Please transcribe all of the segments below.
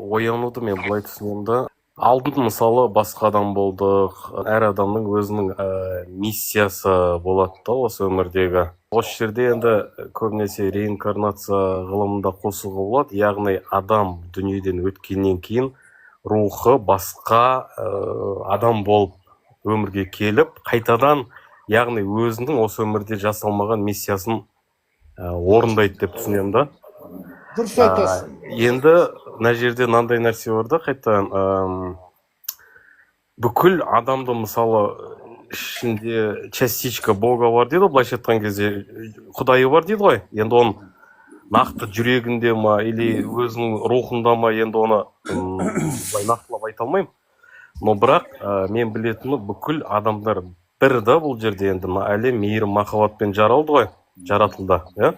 Оянуды мен былай түсінемін да: алдын, мысалы, басқа адам болдық. Әр адамның өзінің миссиясы болады да осы өмірдегі. Осы жерде енді көбінесе реинкарнация ғылымында қосуға болады, яғни адам дүниеден өткеннен кейін рухы басқа адам болып өмірге келіп, қайтадан, яғни өзінің осы өмірде жасалмаған миссиясын орындайды деп түсінемін да. Дұрыс айтасың. Енді мына жерде мынандай нәрсе бар да қайтадан: бүкіл адамды, мысалы, ішінде частичка бога бар дейді ғой, былайша айтқан кезде, құдайы бар дейді ғой. Енді оның нақты жүрегінде ма или өзінің рухында ма, енді оны былай нақтылап айта алмаймын. Но бірақ мен білетінім, бүкіл адамдар бір да. Бұл жерде енді мына әлем мейірім, махаббатпен жаралды ғой, жаратылды, иә.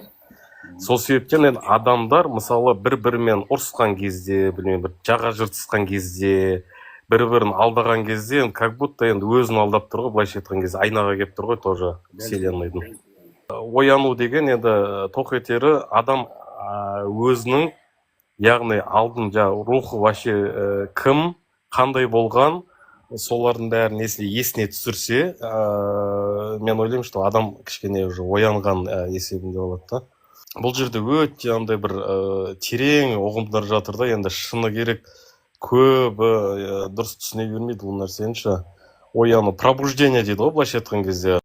Сол себептен енді адамдар, мысалы, бір бірімен ұрысқан кезде, білмеймін, бір жаға жыртысқан кезде, бір бірін алдаған кезде, енді как будто енді өзін алдап тұр ғой, былайша айтқан кезде, айнаға келіп тұр ғой тоже вселенныйдың. Ояну деген енді тоқ етері адам өзінің, яғни алдын жаңағы рухы вообще кім, қандай болған, солардың бәрін есіне түсірсе, мен ойлаймын, что адам кішкене уже оянған есебінде болады да. Бұл жерде өте андай бір терең ұғымдар жатыр да. Енді шыны керек, көбі дұрыс түсіне бермейді бұл нәрсені ше. Ояну, пробуждение дейді ғой, былайша айтқан кезде.